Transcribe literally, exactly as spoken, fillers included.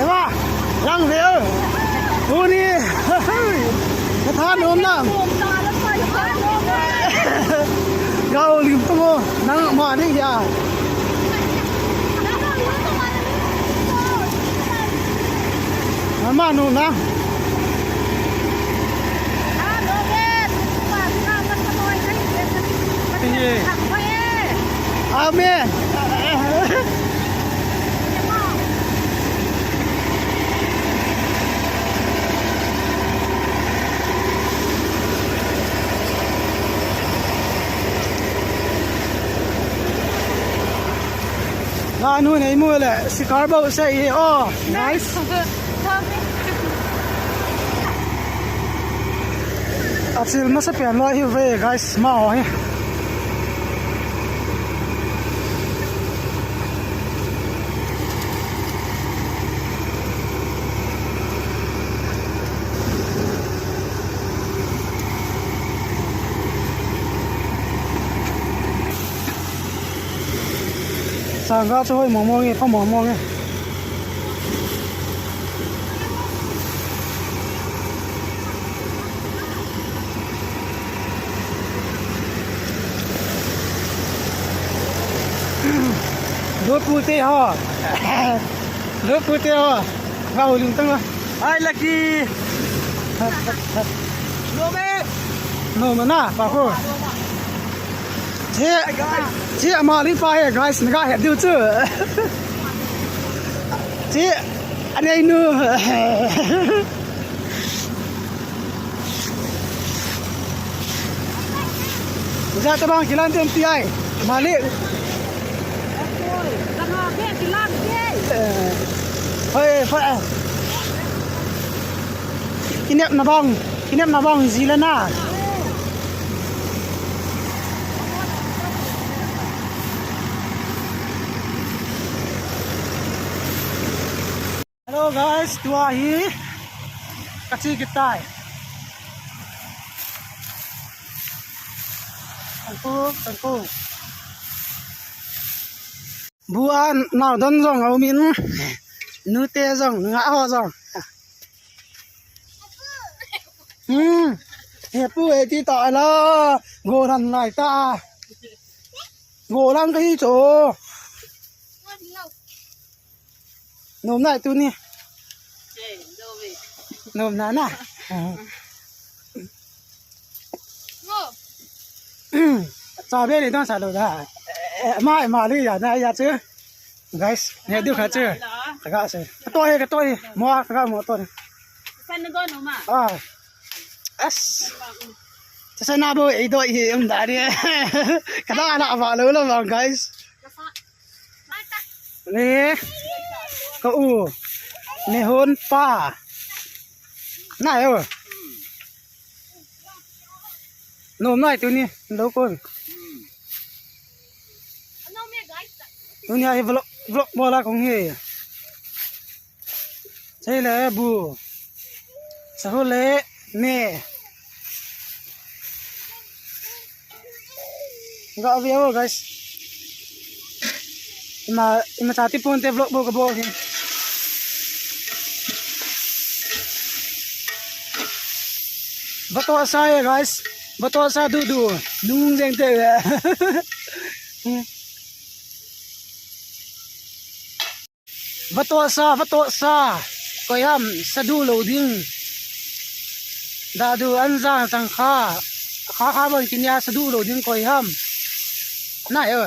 Eva, lang ve. Tuni. Ka tha nom na. Gao lim to mo. Nang ma ni ya. Mama nom na. Amen. Lanu nei mu le, sikar bou se i, oh, nice. Achil masa pen lou hi ve, guys, ma ho hi. Sangkah chu hoi mong mong e, pha mong mong e. Lut pute ho. Lut pute ho. Ka uling tang. Ai, lucky. No me. No mana, pa ko. Che, che ama li pa he, guys, na ga he diu chu. Che, anei nu. Ija tabang kilan ten pi ai. Malik. Hoi, fa. Kinep na bang, kinep na bang, zila na. Hello guys, tua hi kachi kitai. Tangku, tangku. Bu a nau don jong a um in. Nute jong, nga ho jong. Hmm. He pu he ti ta la. Goran lai ta. Goran ka hi cho. Nom nai tuni. Nom na na. Cha be ni don sa lo da. Ma ma li ya na ya chu. Guys, ne du kha chu. Ka ga se. Ka to he, ka to he. Mo ka ga mo to. San na don ma. Ah. As. Sa na bo e do e um da ni. Ka da la ba lo lo ba, guys. Ni, ka u, ni hon pa. Na yo. Nom nai tuni, lo kon. Tuni a hi vlog, vlog bol a kong hi. Chai le bu. Sahu le me. Ga ve o, guys. Ima, ima chati pon te vlog bo ka bo hi. Vato sa e, guys. Vato sa du du. Nung jeng te. Vatoh sa, vatoh sa. Koi ham, sadu lo ding. Dadu anjang chang kha. Kha kha bang kinia sadu lo ding koi ham. Na e.